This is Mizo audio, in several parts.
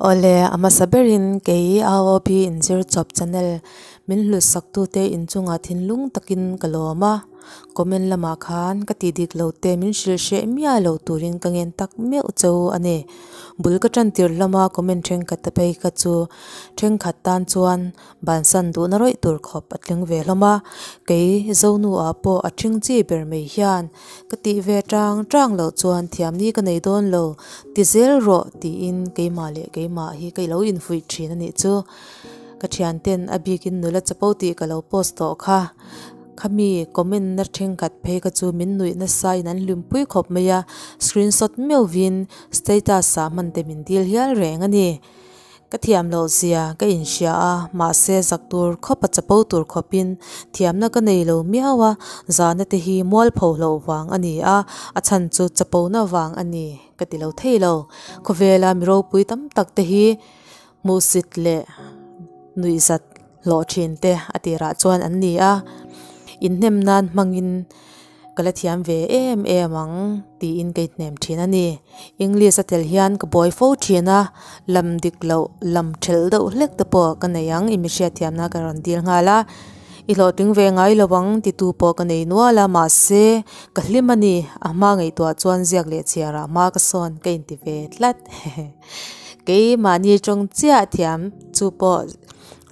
Awle, a hmasa berin kei AOB inzir chawp channel min hlut saktute inchungah thinlung takin ka lawm a. Comment lamah khan ka tih dik lo te min hrilh hreh miah lo turin ka ngen tak meuh cheu a ni. Bul ka tan tir lama comment thenkhat te phei kha chu thenkhat tan chuan bansan duhna rawih tur khawp a tling ve hlawm a. Kei Zonu ah pawh a thing chi ber mai hian ka tih ve tang tang loh chuan thiamni ka nei dawn lo ti zel rawh tiin keimah leh keimah hi ka lo infuih thin a nih chu. Ka thianten a bikin nula chapo tih ka lo post tawh kha. Khami comment na thenkhat phei kha chu min nuih nasa in an hlimpui khawp mai a, screenshot meuhvin status ah hman te min dil hial reng a ni. Ka thiam loh zia ka inhria a, mahse zak tur khawp a chapo tur khawpin thiamna ka nei lo miau a, zahna te hi mualpho hlauh vang a ni a, a chhan chu chapo na vang a ni ka ti lo thei lo. Khawvela mi ropui tam tak te hi hmuhsit leh nuihzat hlawh thin te a tirah chuan an ni a, inhnem nan hmangin ka la thiam ve em em ang tiin ka inhnem thin a ni. English a tel hian ka buai fo thin a, lam dik loh lam thelh deuh hlek te pawh ka nei ang i mi hriatthiamna ka rawn dil nghal a, i hlawhtling ve ngai lo ang titu pawh ka nei nual a, mahse ka hlim a ni, a hma ngaihtuah chuan ziak leh chhiarah hma ka sawn ka inti ve tlat. Keimahni tawng chiah thiam chu pawh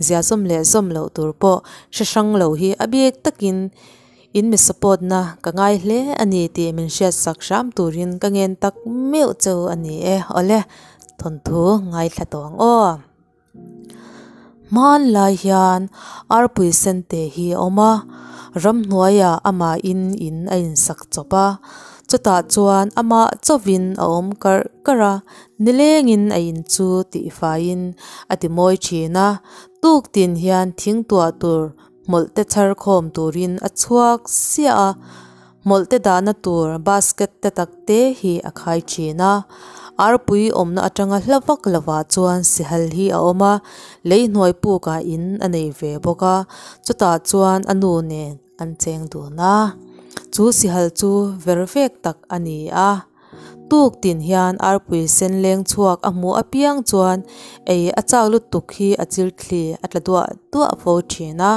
zia zawm leh zawm loh tur pawh hre hrang lo hi a bik takin in mi support na ka ngai hle a ni tih min hriat sak hram turin ka ngen tak meuh cheu a ni e. Awle, thawnthu ngaithla tawh ang aw. Hmanlai hian arpui sente hi a awm a, ramhnuaiah amahin in a insak chawp a, chutah chuan amah chauhin a awm karh karh a, nilengin a in chu tihfaiin a ti mawi thin a, tuk tin hian thing tuah tur hmawlh te chhar khawm turin a chhuak siah a, hmawlh te dahna tur basket te tak te hi a khai thin a, arpui awmna atanga hla vak lovah chuan sihal hi a awm a, lei hnuai pukah in a nei ve bawk a, chutah chuan a nu nen an cheng dun a, chu sihal chu ver vek tak a ni a. Tuk tin hian arpui sen leng chhuak a hmuh apiang chuan ei a chak lutuk hi a chil thli a tla duah duah fo thin a,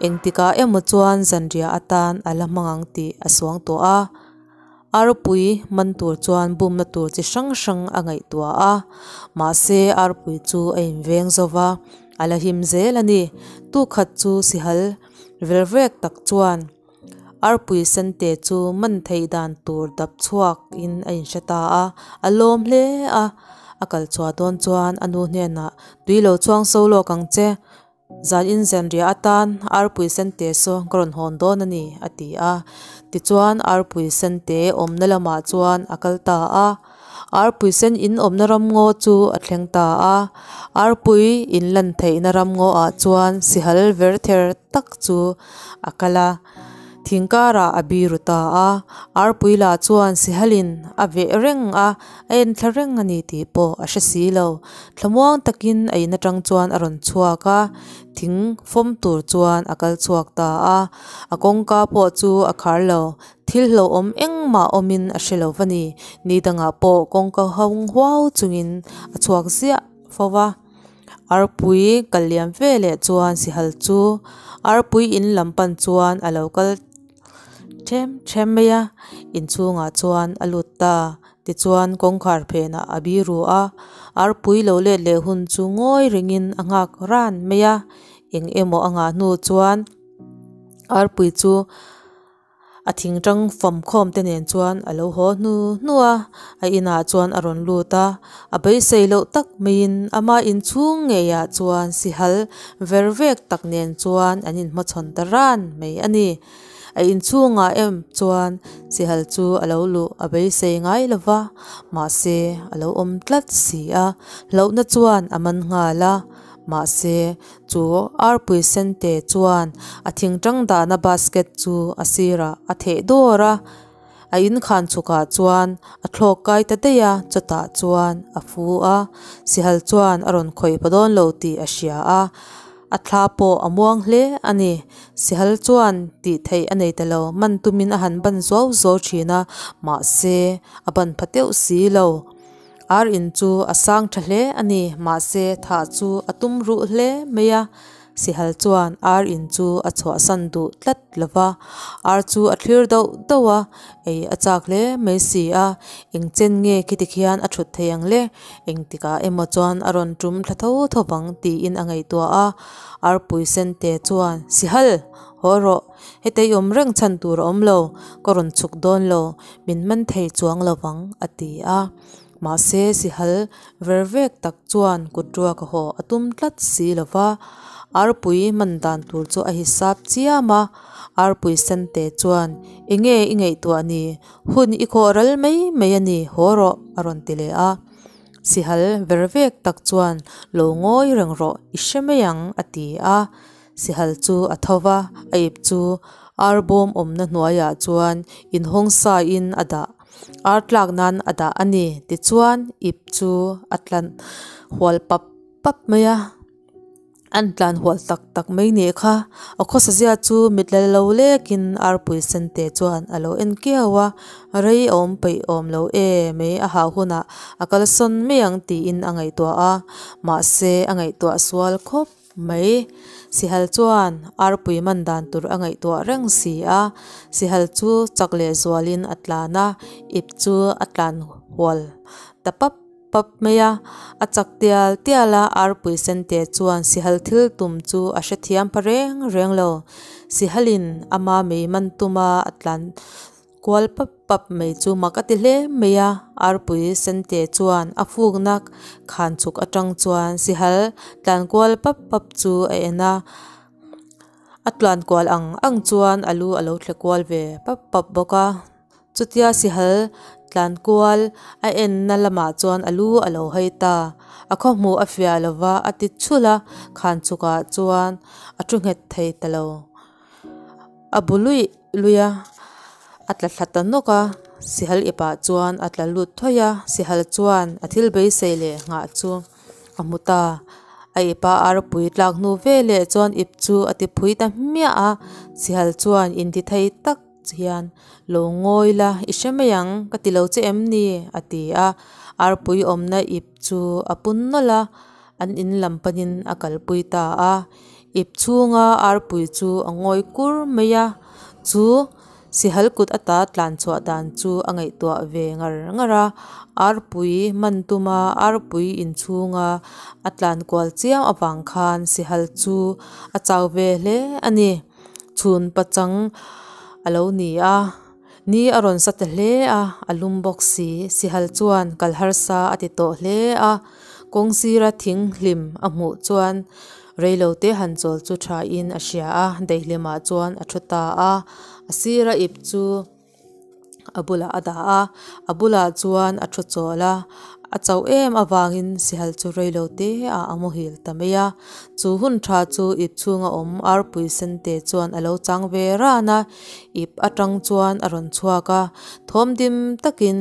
engtikah emaw chuan zanriah atan a la hmang ang tih a suang tawh a. Arpui man tur chuan bumna tur chi hrang hrang a ngaihtuah a, mahse arpui chu a inveng zo va, a la him zel a ni. Tuk khat chu sihal velvek tak chuan. Arpui sente chu man theih dan tur dap chhuak in a inhre ta a, a lawm hle a. A kal chhuah dawn chuan a nu hnenah, Tui lo chuang so lawk ang che, zan in zanriah atan arpui sente saw ka rawn hawn dawn a ni, a ti a. Tichuan arpui sente awmna lamah chuan a kal ta a. Arpui sen in awmna ramngaw chu a thleng ta a. Arpui in lan theihna ramngaw ah chuan sihal ver ther tak chu a kal a, thing karah a biru ta a. Arpui lah chuan sihalin a veh reng a, a en thla reng a ni tih pawh a hre si lo. Thlamuang takin a in atang chuan a rawn chhuak a, thing fawm tur chuan a kal chhuak ta a. A kawngka pawh chu a khar lo. Thil hlauhawm engmah awmin a hre lo va ni. Ni dangah pawh kawngka hawng huau chungin a chhuak ziah fo va. Arpui kal liam ve leh chuan sihal chu arpui in lam pan chuan a lo kal ṭhem ṭhem mai a, inchhungah chuan a lut ta. Tichuan kawngkhar phenah a biru a, arpui lo let leh hun chu ngawi rengin a nghak ran mai a. Eng emaw a nghah hnu chuan arpui chu. A thingtang fawmkhawm te nen chuan a lo haw hnu hnu a, a inah chuan a rawn lut a, a beisei loh tak maiin ama inchhung ngeiah chuan sihal ver vek tak nen chuan an inhmachhawn ta ran mai a ni. A inchhungah em chuan sihal chu a lo luh a beisei ngai lo va, mahse a lo awm tlat si a, hlauhna chuan a man nghal a, mahse Chu arpui sente chuan a thingtang dahna basket chu a sirah a theh dawr a, a inkhan chhukah chuan a thlawk kai ta daih a, chutah chuan a fu a, sihal chuan a rawn khawih pa dawn lo tih a hria a, a thla pawh a muang hle a ni. Sihal chuan tih theih a nei ta lo, man tumin a han ban zuau zuau thin a, mahse a ban pha teuh si lo. Ar in chu a sang tha hle a ni, mahse thah chu a tum ruh hle mai a. Sihal chuan ar in chu a chhuahsan duh tlat lo va, ar chu a thlir dauh dauh a, ei a chak hle mai si a, eng chen nge khiti khian a thut thei ang le, engtikah emaw chuan a rawn tum thla tho tho vang tiin a ngaihtuah a. Arpui sente chuan, Sihal! Haw rawh, heta i awm reng chhan tur a awm lo, ka rawn chhuk dawn lo, min man thei chuang lo vang, a ti a. Mahse, sihal ver vek tak chuan kut ruak a haw a tum tlat si lo va, arpui man dan tur chu a hisap chiam a. Arpui sente chuan, Enge i ngaihtuah ni? Hun i khawh ral mai mai a ni, haw rawh, a rawn ti leh a. Sihal ver vek tak chuan, Lo ngawi reng rawh, i hre mai ang, a ti a. Sihal chu a tho va, a ip chu ar bawm awmna hnuaiah chuan inhawng sain a dah, ar tlak nan a dah a ni. Tichuan, ip chu a tlan hual pap pap mai a, an tlan hual tak tak mai nih kha. A khawsa zia chu mit la lo lekin arpui sente chuan a lo en kiau a, rei a awm peih awm lo e mai a hah hunah a kalsawn mai ang tiin a ngaihtuah a, mahse a ngaihtuah sual khawp. Mai. Sihal chuan arpui man dan tur a ngaihtuah reng si a, Sihal chu chak leh zualin a tlan a, ip chu a tlan hual ta pap pap mai a. A chak tial tial a, arpui sente chuan Sihal thil tum chu a hrethiam pha reng reng lo. Sihalin ama mei man tuma a tlan Kual pap pap mai chu mak a ti hle mai a, arpui sente chuan a fukna khan chhuk atang chuan sihal tlan kual pap pap chu a en a, a tlan kual ang ang chuan a lu a lo thle kual ve pap pap bawk a, chutia sihal tlan kual a en na lamah chuan a lu a lo hawi ta, a khawhmuh a fiah lova a ti chhulh a, khan chhukah chuan a thu nghet thei ta lo. A bu luih luih a, a tla thla ta nawk a, sihal ipah chuan a tla lut thawih a, sihal chuan a thil beisei leh nghah chu a hmu ta. A ipa arpui tlak hnu veleh chuan ip chu a ti phui ta hmiah a, sihal chuan inti thei tak hian lo ngawi la i hre mai ang ka ti lo che em ni a ti a, arpui awmna ip chu a pun nawlh a, an in lam panin a kalpui ta a. Ip chhunga arpui chu a ngawi kur mai a, chu sihal kut ata tlan chhuah dan chu a ngaihtuah ve ngar ngar a, arpui man tuma arpui inchhunga a tlan kual chiam avang khan sihal chu a chau ve hle a ni. Chhun pachang a lo ni a, ni a rawn sa ta hle a, a lum bawk si, sihal chuan kal harsa a ti tawh hle a, kawng sira thing hlim a hmuh chuan Reilote han chawl chu thain a hria a, daihlimah chuan a thu ta a, a sira ip chu a bulah a dah a, a bulah chuan a thu chawl a, a chauh em avangin sihal chu reilote ah a muhil ta mai a, chu hun tha chu ip chhunga awm arpui sente chuan a lo chang ve ran a, ip atang chuan a rawn chhuak a, thawm dim takin.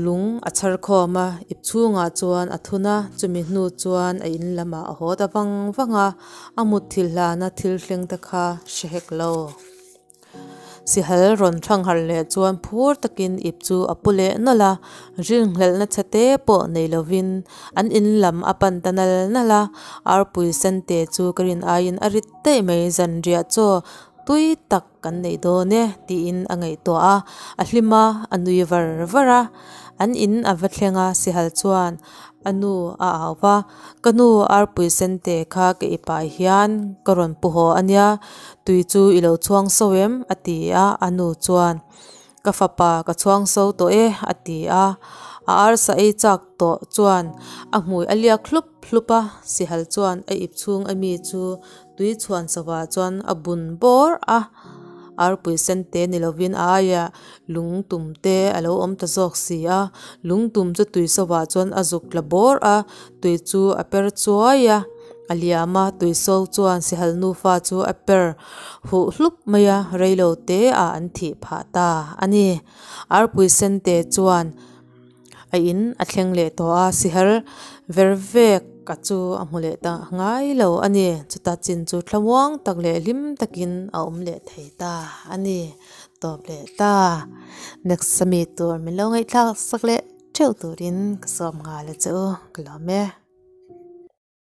Lung a chhar khawm a, ip chhungah chuan a thun a, chumi hnu chuan a in lamah a haw ta vang vang a, a mutthilh hlana thil thleng te kha hre hek lo. Sihal rawn thangharh leh chuan phur takin ip chu a pu leh nawlh a, rinhlelhna chhe te pawh nei lovin an in lam a pan ta nal nal a, arpui sente chu ka rin aiin a rit daih mai zanriah chaw tui tak Kan neih dawn e, tiin a ngaihtuah a, a hlim a, a nui var var a. An in a va thleng a, Sihal chuan a nu a au va, Ka nu arpui sente kha ka i pai hian ka rawn pu haw a nia, tui chu i lo chhuang so em? a ti a, a nu chuan, Ka fapa ka chhuang so tawh e, a ti a. A arsa ei chak tawh chuan a hmui a liak hlup hlup a, Sihal chuan a ip chhung ami chu Tui chhuan sava chuan a bun bawr a, arpui sen te ni lovin a aiah lung tum te a lo awm ta zawk si a, lung tum chu tui sava chuan a zuk tla bawr a, tui chu a per chuai a, a liam a, tui so chuan sihal nufa chu a per huh hlup mai a, reilo te ah an thih phah ta a ni. Arpui sen te chuan. A in a thleng leh tawh a, sihar ver vek a chu a hmu leh ta ngai lo a ni. Chuta chin chu thlamuang tak leh hlim takin a awm leh thei ta a ni. Tawp leh ta. Next ami tur min lo ngaihthlak sak leh. theuh turin ka sawm nghal a che u ka lawm e.